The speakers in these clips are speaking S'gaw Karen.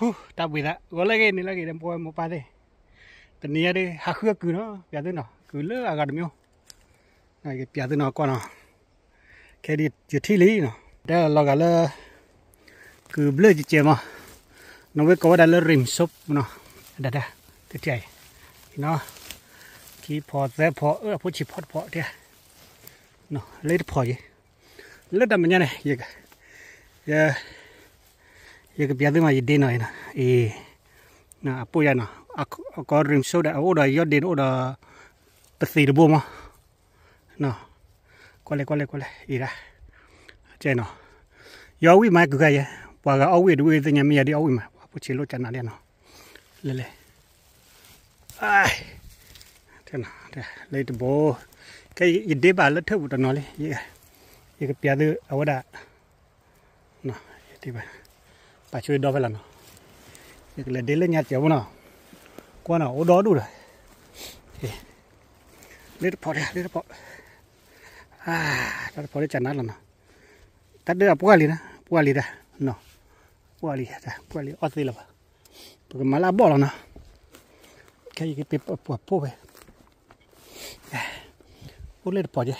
တၢ်ဘှံးသး ဂီၤလၢအဂ့ၤ နံၤလၢအဂ့ၤ ဒီပုၢ်ဝဲၢ်မိၢ်ပၢ်သ့ၣ်, တနံၤညါဒ် ဟးဃုအကုၢ်နီၤ ပျးသုနီၤ ကုၢ်လၢအဂၤတမံၤ, ယကပျးသုနီၤကွၢ်နီၤ, ခဲဒ်ယထံၣ်လံနီၤ တဲလီၤဂာ်လၢ ကုၢ်ဘျၢၣ်ကဲးကဲးမး, နီၣ်ဝဲကိးဝဲဒၣ်လၢ rim soap နီၤ, ဒၣ်ဒၣ် တထံၣ်အံၤ, နီၤ, ခံဖီသၢဖီ အဖိဆံးဖီတဖီတဲ, လၢတဖီယဲ, လၢတၢ်မဲာ်ညါန့ၣ် ယကပျးသုမး ယဒ့နီၤအံၤနီၤ, အံၤ, အပိၢ်ယါနီၤ, အကိး rim soap ဒၣ် အအိၣ်ဒီးယီၢ်ဒ့န့ၣ်အိၣ်ဒီး ပသံးတဘိမး ကွၢ်လဲၣ် ကွၢ်လဲၣ် ကွၢ်လဲၣ် အံၤဒၣ်, နီၤ, ယအီၣ်ဝံၣ်မးကုၢ်ခါယဲ, ပှၤဂၤအီၣ်ဝံၣ်တဝံၣ်သ့ၣ်ညါမ့ၢ်ယၤဒ်အီၣ်ဝံၣ်မး ပှၤဖိဆံးလိၣ်ကနၤဒ်နီၤ, လဲၤလဲၤ, လၢတဘိ, ခဲယဒ့ဘၣ်လၢထၢၣ်ပူၤတနီၤလံ, ယကပျးသုအဝဲဒၣ် ပာ်ဆိဒီဖဲလီၤနီၤ, ယကလဲၤဒ့လၢညါစဲးဖိနီၤ, ကွၢ်နီၤ အိၣ်ဒီဒူၣ်ဒီး, လၢတဖီတဲ လၢတဖီ, တၢ်တဖီလၢကနၤလီၤနီၤ, တၢ်ဒၢအပှၢ်လံနီၤ ပှၢ်လံတၢ်, ပှၢ်လံ ပှၢ်လံအီၣ်သ့လၢၤဘၣ်, ပကမၤလၢအဘီၣ်လီၤနီၤ, ခဲအံၤကပှၤဖိဖဲ အိၣ်လၢတဖီကဲ,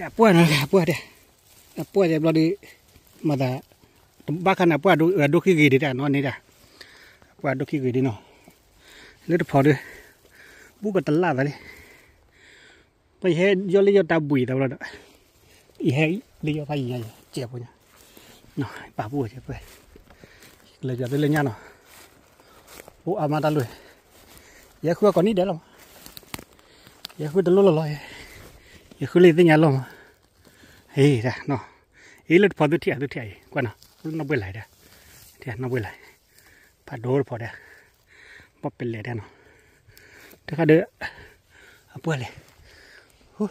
အပှၢ်နီၤ အပှၢ်တဲ, အပှၢ်တဲဘျီဒီး, မၤသး, ဘၣ်ခါန့ၣ် အပှၢ်အဒိခံဂ့ၤဒံးတၢ်နီၤန့ၣ်ဒၣ်, အပှၢ်အဒိခံဂ့ၤဒံးနီၤ, လၢတဖီဒီး, ဘူးကတလၢ်သးလံ, ပယဟဲယီၢ်လၢယီၢ်တၢ်ဘှံးသးဘျီဒီး, ယဟဲလၢယီၢ်ဖးယံၤညါယဲ ကဲးဖိညါ, ပာ်ပူၣ်ကဲးပှဲၤ, ကလဲၤပျးသုလၢညါနီၤ, အိၣ်အါမးတၢ်လိၣ်, ယဲဃုအကိးနံၣ်ဒဲးလီၤမး, ယဲဃုတလိၣ်လီၤလီၤ, ယဃုလၢယသ့ၣ်ညါလီၤမး, ဟ့ၣ်, အ့လၢတဖီသုထံၣ်ဧါ သုထံၣ်အံၤ ကွၢ်နီၤ နီၢ်ဘှ့ၣ်လၢ်ဒၣ်, နီၢ်ဘှ့ၣ်လၢ်, ဖးဒိၣ်တဖီဒၣ်, ဘီၣ်ပဲလဲၣ်ဒၣ်နီၤ, တခါဒီး, အပှၢ်လဲၣ်,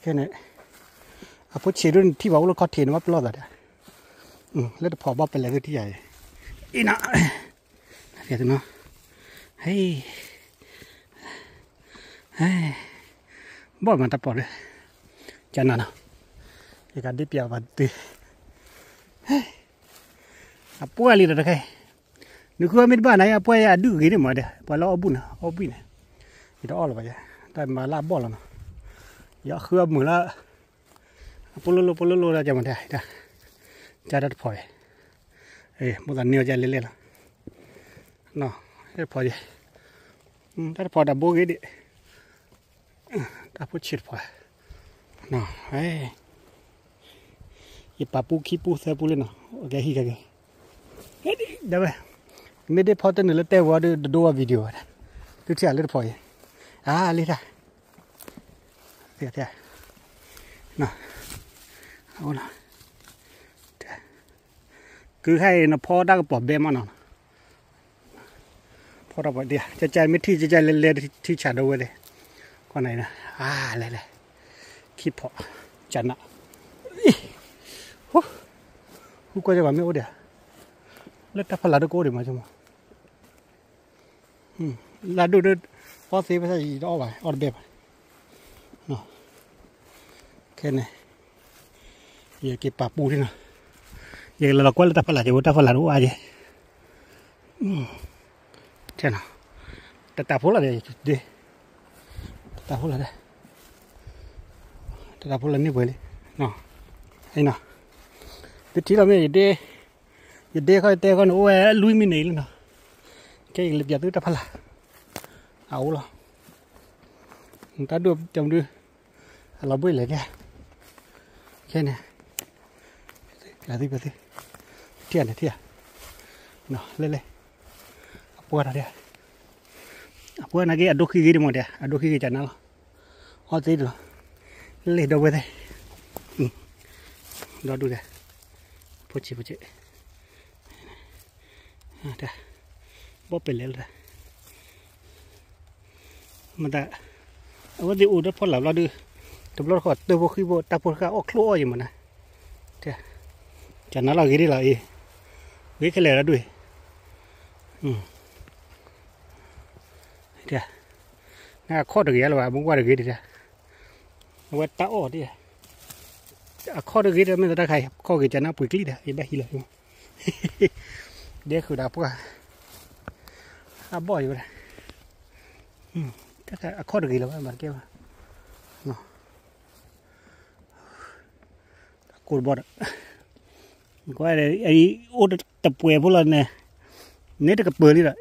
ခဲန့ၣ်, အဖိဆံးဒိၣ်န့ၣ်ထံၣ်ဘၣ်အိၣ်လၢခီၣ်ထံးန့ၣ် ဘၣ်ပလီၢ်သးဒၣ်, လၢတဖီဘီၣ်ပဲလဲၣ်သုထံၣ်ယၤအံၤ, အံၤနီၤ, နီၤ, ဟဲ ဘီၣ်မးတၢ်ပီၣ်ဒီး, ကနၤနီၤ, ယကဒ့ပျးဘၣ်သု, အပှၢ်လံဒီးတခါအံၤ, နဃုအီၣ်မ့ၢ်တဘၣ်နၤ အပှၢ်ယဲအဒုၣ်ဂ့ၤန့ၣ်မးဒီး ပှၤလၢအီၣ်ဘူၣ်န့ၣ် အီၣ်ဘှံးန့ၣ်, ယတအီၣ်လၢၤဘၣ်ယဲ, တၢ်မၤလၢအဘီၣ်လီၤနီၤ, ယဃုအီၣ်မုာ်လၢ, အပလိၣ်လိၣ်ပလိၣ်လိၣ်လၢကမၤတၢ်, ကတၢ်တဖီ, မိၣ်သးန့ၢ်အီၤကလဲၤလဲၤလီၤ, တၢ်တဖီယဲ, တၢ်တဖီတၢ်ဘိဂ့ၤဒံး, တၢ်ဖိဆံးတဖီ, ယပာ်ပူခံပူသၢပူလံနီၤ, ကဲဟံၣ်ကဲကဲ, ဒ်ဝဲ, မ့ၢ်ဒ်ဖီတနုာ်လၢတဲဝဲဒီး တဒိဝဲ video ဝဲဒၣ်, သုထံၣ်အလၢတဖီယဲ, အါလံတၢ်, သ့ၣ်သ့ၣ်, ကုၢ်ခါအံၤနဖီတၢ်ကပီၤဘဲမးနီၤ, ဖီတၢ်ပီၤဒံး, ကကမ့ၢ်ထံၣ်ကကလဲၤလဲၤထံဆးဒီဝဲသ့ၣ်, ကွၢ်နၤအံၤ, အါလဲၤလဲၤ, ခံဖီ, ကနၤ, ဟူကွၢ်ကဘၣ်မ့ၢ်အိၣ်ဒံး, လၢတၢ်ဖီလာ်ဒိၣ်ကအိၣ်ဒံးမးဆိမး လၢဒိၣ်ဒီး, အီၣ်သ့ဝဲသ့ၣ်ယတအီၣ်ဘၣ် အီၣ်တဘဲၣ်ဘၣ်, ခဲန့ၣ်, ယက့ၤပာ်ပူၤဒ်နီၤ, ယကလဲၤလီၤကွၢ်လၢတၢ်ဖီလာ်က့ၤ ဝဲတၢ်ဖီလာ်တအိၣ်အါက့ၤ, တတၢ်ဖိလီၤဒီး, တတၢ်ဖိလီၤဒီး, တတၢ်ဖိလီၤန့ၢ်ပှဲၤလံ, သုထံၣ်လီၤမ့ၢ်, ယဒ့ခီယတဲခီန့ၣ် အိၣ်ဝဲလွံၢ်မံးနံးလံနီၤ, ခဲအံၤကလဲၤပျးသုတၢ်ဖီလာ်, အအိၣ်လီၤ, တၢ်ဒိၣ်တမုာ်ဒု, အလီၤဘှ့ၣ်လဲၣ်ကဲ, ခဲန့ၣ်, ပျးသုပျးသု, ထံၣ်ဧါန့ၣ်ထံၣ်ဧါ, လဲၤလဲၤ, အပှၢ်တၢ်ဒံး, အပှၢ်နာ်က့ အဒိခံဂ့ၤဒံးမးဒံး အဒိခံဂ့ၤကနၤလီၤ, အီၣ်သ့ဒံးလီၤ, လဲၤဒီပုၢ်ဝဲၢ်သ့ၣ်, ဒီဒူၣ်ဒံး, ဖိဆံးဖိဆံး ဘီၣ်ပဲလဲၣ်လၢတၢ်, မတၤ, အဝဲသ့ၣ်အိၣ်ဒီးဖီလာ်ဘျီဒုး, တဘျီတခီၣ်တၢၢ်ဖိဃံဖိ တၢ်ဖိတဃၣ်အီၣ်ချိၣ်အီၣ်ယံၤမးနၤ, ကနၤလီၤဂ့ၤဒံးလီၤအံၤ, ဂ့ၤခဲလၢာ်လီၤဒုး, နခီၣ်တဂ့ၤလၢၤဘၣ် မူကွၢ်တဂ့ၤဒံး, အဝဲတၢ်အီၣ်ဒံး, အခီၣ်တဂ့ၤတမ့ၢ်သတးခါအံၤ အခီၣ်ဂ့ၤကနၣ်ပှ့ၤကျံၣ်ဒီး ယဘၣ်ဟံးလီၤ ဒဲဃုာ်ဒီးပှၢ် အဘီၣ်ယဝဲဒၣ် အခီၣ်တဂ့ၤလၢၤဘၣ် ဘၣ်တကဲဘၣ် ကိၢ်တဘီၣ်ဒီး အိၣ်တပှဲၤဖိလီၤန့ၣ် န့ၣ်တကပၢၤလံဒီး ဒီ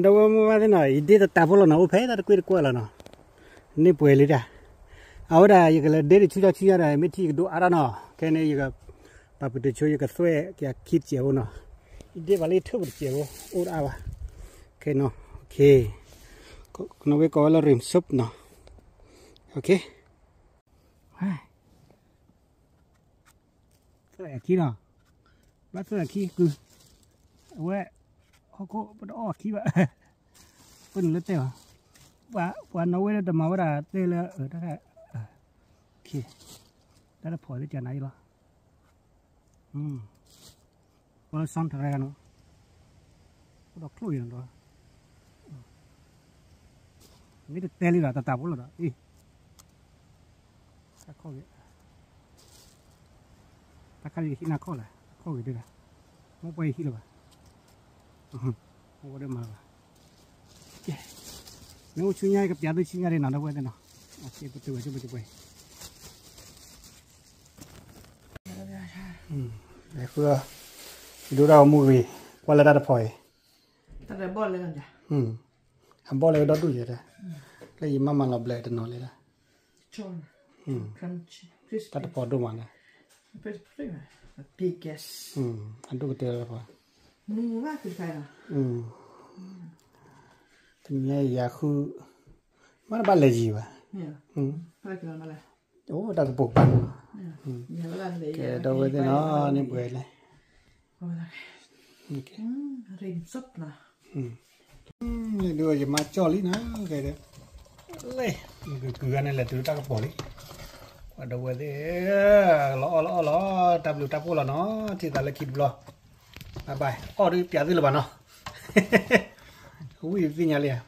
ပုၢ်ဝဲၢ်မုၣ်ဘၣ်သ့ၣ်နီၤ ယဒ့တတးဖိလီၤနီၤ အိၣ်ဖဲတၢ်တကွ့ၢ်တကွၢ်လီၤနီၤ န့ၢ်ပှဲၤလံတၢ် အဝဲဒၣ်ယကလဲၤဒ့တဆူယီဆူယီဒီး မ့ၢ်ထံၣ်ယကဒိးအါထီၣ်နီၤ ခဲန့ၣ်ယက ပာ်ပတုာ်ဆိ ယကသွဲၣ်က့ၤခံတစဲးဖိနီၤ ယဒ့ဘၣ်လၢယထုးပတစဲးဖိ အိၣ်တအါဘၣ် ခဲနီၤ ကနီၣ်ဝဲကိးဝဲလၢ rain soup နီၤ သွဲၣ်အခံနီၤ ဘၣ်သွဲၣ်အခံကု အဝဲ ဟီၣ်ခိၣ်ပတအီၣ်အခံဘၣ် ပနုာ်လၢတဲဘၣ် ပှၤနီၣ်ဝဲလၢတမၤဝဲဒၣ်တဲလၢ တၢ် တၢ်တဖီၣ်သ့ၣ်ကနၤအံၤလီၤ ပှၤလၢ sound တရၢကနီၤ အိၣ်ဒီးချိၣ်အံၤနီၤ မ့ၢ်တတဲလံဒီး တတးဖိလီၤဒီး အ့ၣ် တၢ်ခီၣ်ဂ့ၤ တၢ်ခါလံဟံးနၤခီၣ်လဲၣ် ခီၣ်ဂ့ၤဒ်လဲၣ် မ့ၢ်ပှဲၤယဟံးလၢၤဘၣ် မ့ၢ်ဝဲဒၣ်မၤလၢၤဘၣ် ကဲ မ့ၢ်အိၣ်ဆူညါကပျးသုဆူညါဒ်နီၤ ဒီပုၢ်ဝဲၢ်သ့ၣ်နီၤ ပတုာ်ဝဲၢ်ဆိပတုာ်ပှဲၤ လဲၤဃု ဒိၣ်တၢ်ဂီၤမူဂ့ၤ ကွၢ်လၢတၢ်တဖီၣ်အံၤ အဘီၣ်လဲၤဝဲဒီဒူၣ်ယဲဒၣ် လၢယမၤမၤလီၤဘျဲးတနီၤလဲၣ်ဒၣ် တၢ်တဖီၣ်ဒိၣ်မးန့ၣ် အဒိၣ်ကတၢၢ်တဖီၣ် တနံၤညါယၤဃု မ့ၢ်တဘၣ်လဲၤယံၤဘၣ် အိၣ်တၢ်ကပိာ်ကပၤန့ၣ်လီၤ ကဲဒီပုၢ်ဝဲၢ်သ့ၣ်နီၤ န့ၣ်ပှဲၤလဲၣ် ဒ်ယမါကၠီၣ်လံနီၤ ကဲဒီး လဲၤ ကုၤကုၤဂၤန့ၣ်လဲၤတုၤတၢ်ကပီၤလံ ပှၤဒီပုၢ်ဝဲၢ်သ့ၣ် လီၤအီၣ်လီၤအီၣ်လီၤ တၢ်ဘျုးတၢ်ဖှိၣ်လီၤနီၤ ထံၣ်သးလၢခံတဘျီ bye bye အီၣ်ဒုးပျးသုလၢၤဘၣ်နီၤ ဝံၣ်သ့ၣ်ညါလံဧါ